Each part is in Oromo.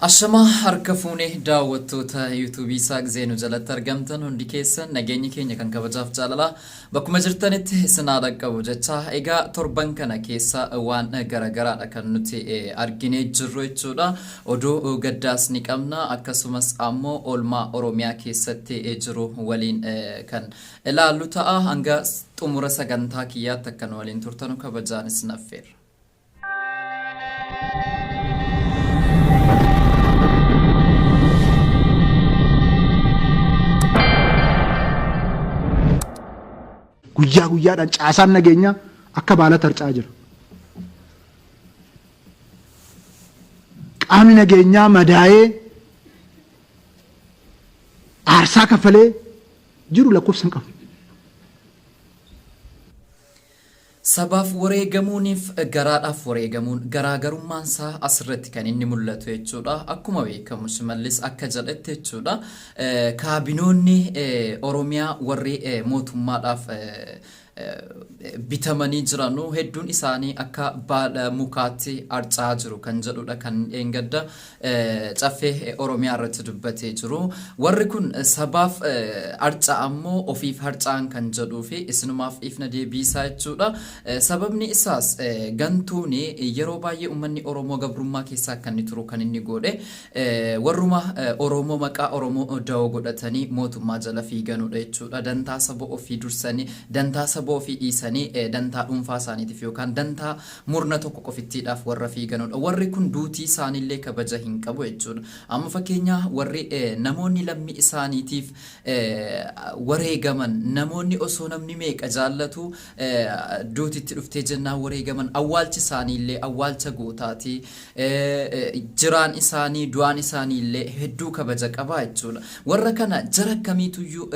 Ashamaa harka fuune daawwattoota yuutuubii Isaaq Zeenuu jalatti argamtan hundi keessan nageenyi keenya kan kabajaaf jaalalaa bakkuma jirtanitti isin haa dhaqqabu jecha egaa torban kana keessa waan garagaraadha kan nuti arginee jirru jechuudha. Oduu gaddaas ni qabna akkasumas ammoo oolmaa Oromiyaa keessatti jiru waliin kan ilaallu ta'a hanga xumura sagantaa kiyyaatti akka nu waliin turtanu kabajaan isin affeerra. Guyyaa guyyaadhaan caasaan nageenyaa akka baala tarca'aa jira. Qaamni nageenyaa madaa'ee aarsaa kaffalee jiru lakkoofsa hin qabu. Sabaaf wareegamuuniif garaadhaaf wareegamuun garaagarummaan isaa asirratti kan inni mul'atu jechuudha. Akkuma beekamu Shimallis akka jedhetti jechuudha. Kaabinoonni Oromiyaa warri mootummaadhaaf bitamanii jiranu hedduun isaanii akka baala mukaatti harca'aa jiru kan jedhudha kan dheengadda caffee Oromiyaa irratti dubbatee jiru. Warri kun sabaaf harca'a immoo ofiif harca'an kan jedhuu fi isinumaaf dhiifna deebiisaa jechuudha. Sababni isaas gantuun yeroo baay'ee uummanni Oromoo gabrummaa keessaa akka inni turu kan inni godhe Warruma Oromoo maqaa Oromoo dawoo godhatanii mootummaa jala fiiganuudha jechuudha. Dantaa saba ofii dursanii, dantaa saba ofii dhiisanii dantaa dhuunfaa isaaniitiif yookaan dantaa murna tokko qofittiidhaaf warra fiiganuudha. Warri kun duutii isaaniillee kabaja hin qabu jechuudha. Amma fakkeenyaa warri namoonni lammii isaaniitiif wareegaman, namoonni osoo namni meeqa jaallatu duuti itti dhuftee jennaan wareegaman, awwaalchi isaaniillee awwaalcha gootaati. Jiraan isaanii du'aan isaanii illee hedduu kabaja qaba jechuudha. Warra kana jara akkamiituyyuu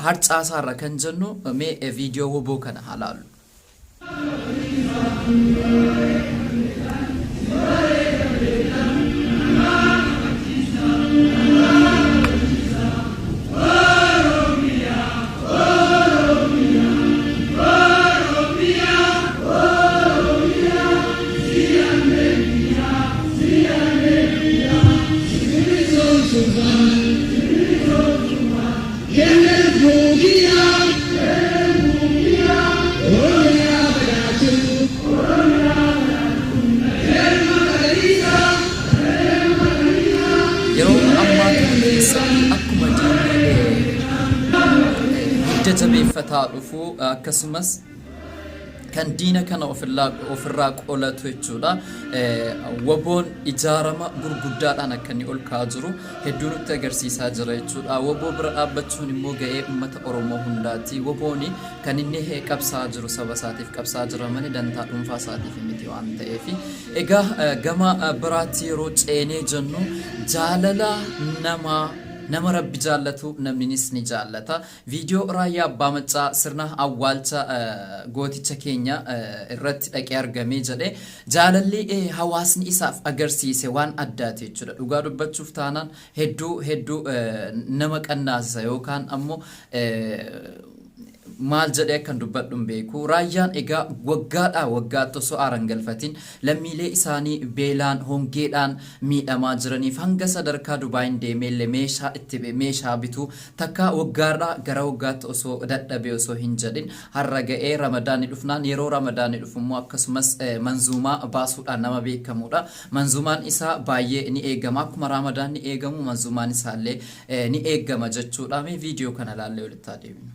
harcaasaarra kan jennu mee viidiyoo woboo kana haa laallu. Yeroo ammaa kana keessatti akkuma diinni hidda jabeeffataa dhufu akkasumas kan diina kana ofirraa qolatu jechuudha. Waboon ijaarama gurguddaadhaan akka inni ol ka'aa jiru hedduu nutti agarsiisaa jira jechuudha. Waboo bira dhaabbachuun immoo ga'ee uummata Oromoo hundaati. Waboon kan inni qabsaa'aa jiru saba isaatiif qabsaa'aa jira malee dantaa dhuunfaa isaatiif miti waan ta'eef. Egaa gama biraatti yeroo ceenee jennu jaalala namaa nama rabbi jaallatu namninis ni jaallata. Viidiyoo Raayyaa Abbaa Maccaa sirna awwaalcha gooticha keenya irratti dhaqee argamee jedhe jaalalli hawaasni isaaf agarsiise waan addaati jechuudha. Dhugaa dubbachuuf taanaan hedduu hedduu nama qannaasisa yookaan ammoo maal jedhee akkan dubbadhu hin beeku. Raayyaan egaa waggaadhaa waggaatti osoo aara hin galfatin lammiilee isaanii beelaan, hongeedhaan miidhamaa jiraniif hanga sadarkaa Dubaayin deemeellee meeshaa itti meeshaa bituu takka waggaarraa gara waggaatti osoo dadhabee osoo hin jedhin har'a ga'ee Ramadaanni dhufnaan yeroo Ramadaanni dhufu immoo akkasumas manzuumaa baasuudhaan nama beekamuudha. Manzuumaan isaa baay'ee ni eegama. Akkuma Ramadaanni eegamu manzuumaan isaallee ni eegama jechuudha. Mee viidiyoo kana ilaallee walitti haa deebinu.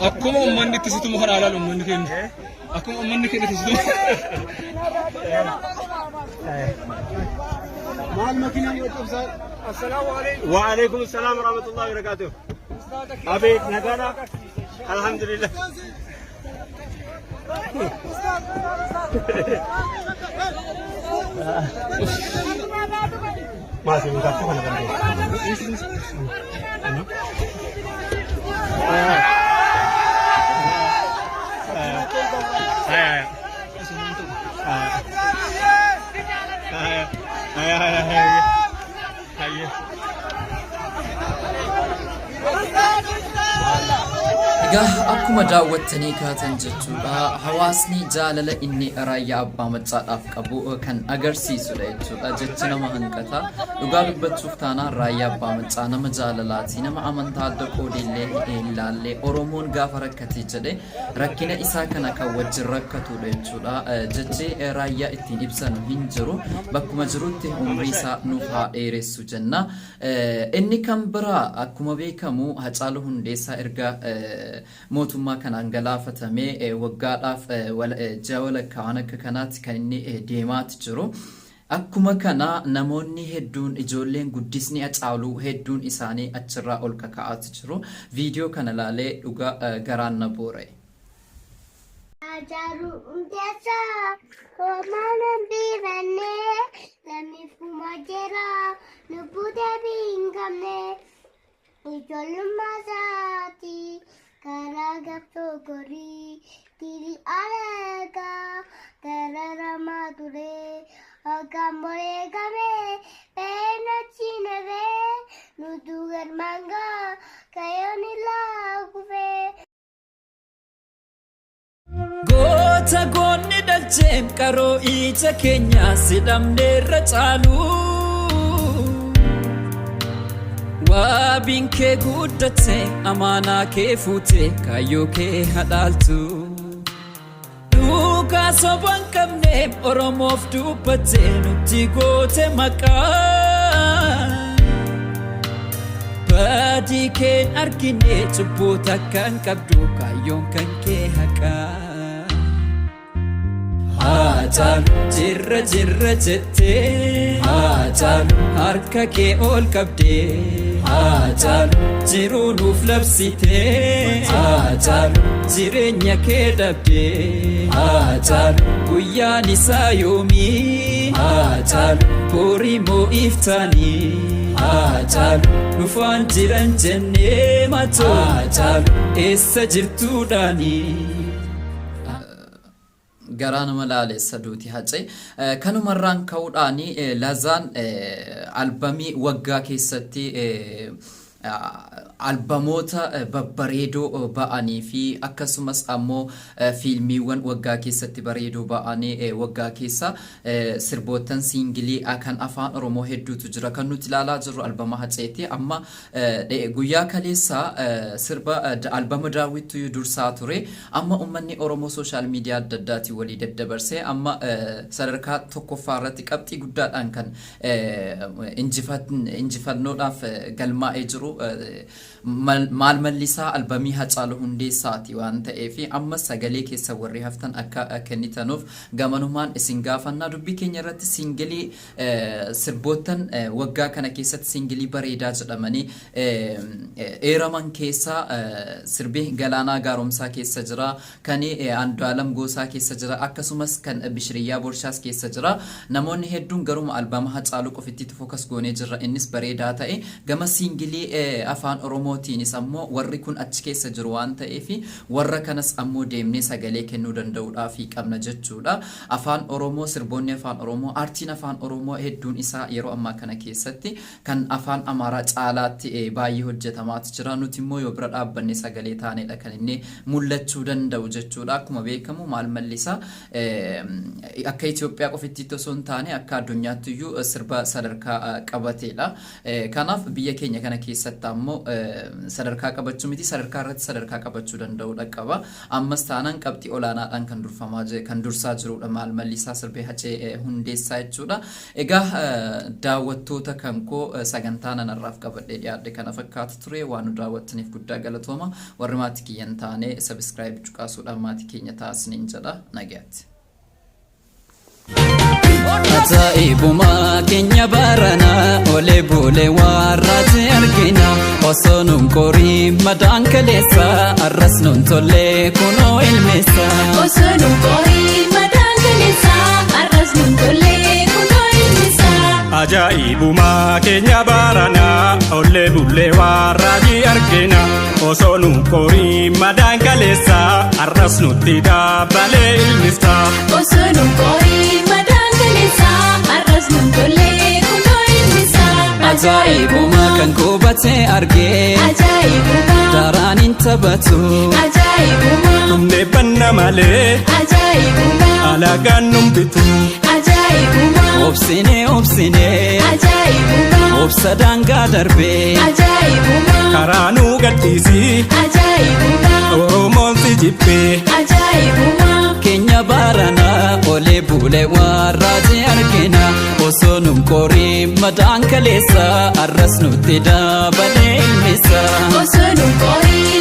Akkuma uummanni itti situmu kana ilaalu uummanni keenya. Akkuma uummanni keenya itti situmu. Maal makiinaan yoo cabsaa? Assalaamu alaikum. Wa alaikum salam wa rahmatullahi wa barakatuh. Abeet nagaadha. Alhamdulillah. Maasi muka kana kan. Egaa akkuma daawwattanii kaatan jechuudha, hawaasni jaalala inni Raayyaa Abbaa Maccaadhaaf qabu kan agarsiisudha jechuudha. Jechi nama hanqata. Dhugaa dubbachuuf taanaan Raayyaa Abbaa Maccaa nama jaalalaati, nama amantaa adda qoodeellee hin laalle, Oromoon gaafa rakkate jedhe rakkina isaa kana kan wajjin rakkatudha jechuudha. Jechi Raayyaa ittiin ibsanu hin jiru. Bakkuma jirutti umrii isaa nuuf haa dheeressu jenna. Inni kan biraa akkuma beekamu Hacaaluu Hundeessaa erga mootummaa kanaan galaafatamee waggaadhaaf ji'a walakkaa waan akka kanaatti kan inni deemaati jiru. Akkuma kana namoonni hedduun, ijoolleen guddisni Hacaaluu hedduun isaanii achirraa ol kaka'aati jiru. Viidiyoo kana laalee dhuga garaan na boora'e. Hacaaluu Hundeessaa homaan hambifannee, lammiif kuma jira lubbuu deebii hin qabne. Ijoollummaa isaati karaa qabsoo gorii tiri alagaa dararamaa ture. Hoggaan boreegame beenachi nafee nutu galmaan ga'a kayoon illaa kufee. Goota goonni dhalcheem, qaroo ija keenya, si dhabneerra caalu. Waabiin kee guddate, amaanaa kee fuute, kaayyoo kee hadhaaltu. Dhugaa soba hin qabne Oromoof dubbatte, nutti goote maqaa. Badii keen argine, cubbuu takka hin qabdu, kaayyoon kan kee haqaa. Haacaalu, jirra jirra jettee, Haacaalu, harka kee ol qabdee, Haacaalu, jiruu nuuf labsitee, Haacaalu, jireenya kee dhabdee, Haacaalu, guyyaan isaa yoomii? Haacaalu, borii moo iftaanii? Haacaalu, dhufaan jiran jennee matoo, Haacaalu, eessa jirtuudhaanii? Garaa nama laalessa duuti Hacee. Kanumarraan ka'uudhaan Lazaan albamii waggaa keessatti albamoota babbareedoo ba'anii fi akkasumas ammoo fiilmiiwwan waggaa keessatti bareedoo ba'anii, waggaa keessa sirboottan siingilii kan Afaan Oromoo hedduutu jira. Kan nuti ilaalaa jirru albama Haceeti. Amma guyyaa kaleessa sirba albama Daawwittuyyuu dursaa ture. Amma uummanni Oromoo social media adda addaatiin walii daddabarsee amma sadarkaa tokkoffaa irratti qabxii guddaadhaan kan injifannoodhaaf galmaa'ee jiru maal mallisaa albamii Hacaaluu Hundeessaati waan ta'eef, amma sagalee keessa warri haftan akka kennitanuuf gamanumaan isin gaafannaa. Dubbii keenya irratti siingilii, sirboottan waggaa kana keessatti siingilii bareedaa jedhamanii eeraman keessaa sirbi Galaanaa Gaaromsaa keessa jira, kan Andu'aalam Goosaa keessa jira, akkasumas kan Bishiriyyaa Borshaas keessa jira. Namoonni hedduun garuma albama Hacaaluu qofittiitti focus goonee jirra. Innis bareedaa ta'e, gama siingilii Afaan Oromootiinis ammoo warri kun achi keessa jiru waan ta'eef, warra kanas ammoo deemnee sagalee kennuu danda'uudhaaf qabna jechuudha. Afaan Oromoo, sirboonni Afaan Oromoo, aartiin Afaan Oromoo hedduun isaa yeroo ammaa kana keessatti kan Afaan Amaaraa caalaatti baay'ee hojjetamaatu jira. Nuti immoo yoo bira dhaabbanne sagalee taanedha kan inni mul'achuu danda'u jechuudha. Akkuma beekamu maal mallisaa akka Itoophiyaa qofittiitti osoo hin taane akka addunyaatti iyyuu sirba sadarkaa qabateedha. Kanaaf biyya keenya kana keessatti ammoo sadarkaa qabachuu miti, sadarkaa irratti sadarkaa qabachuu danda'uudha qaba. Ammas taanaan qabxii olaanaadhaan kan durfamaa kan dursaa jirudha maal mallisaa sirbee Hacee Hundeessaa jechuudha. Egaa daawwattoota kan koo, sagantaa nanarraaf qabadhee dhiyaadhe kana fakkaatu ture. Waan nu daawwattaniif guddaa galatooma. Warri maatii kiyya hin taane subscribe cuqaasuudhaan maatii keenya taasisaniin jedha, nagayaatti. Ajaa'ibumaa keenya baranaa, olee bulee warraati argina. Osoo nun qorii madaan kaleessa, arras nun tollee kunoo ilmeessa. Osoo nun qorii madaan kaleessa, arras nun tollee kunoo ilmisa. Ajaa'ibumaa keenya baranaa, ollee bullee warraajii argina. Osoo nu qorii madaan kaleessa, arras nutti dabalee ilmisa. Osoo nun qorii madaan kaleessa, arras nun tollee kunoo ilmisa. Ajaa'ibuma kan qubatee argee. Ajaa'ibuma. Daraan hin taphatu. Ajaa'ibuma. Dhumnee banna malee. Ajaa'ibuma. Alagaan nun bitu. Ajaa'ibuma. Obsinee obsinee. Ajaa'ibuma. Obsa daangaa darbee. Ajaa'ibuma. Karaa nuu gadhiisi. Ajaa'ibuma. Oromoon si jibbee. Ajaa'ibuma. Keenya baranaa olee bulee warraati argina osoo nun qorii madaan kaleessa arras nutti dabalee ilmisa. Osoo nun qorii.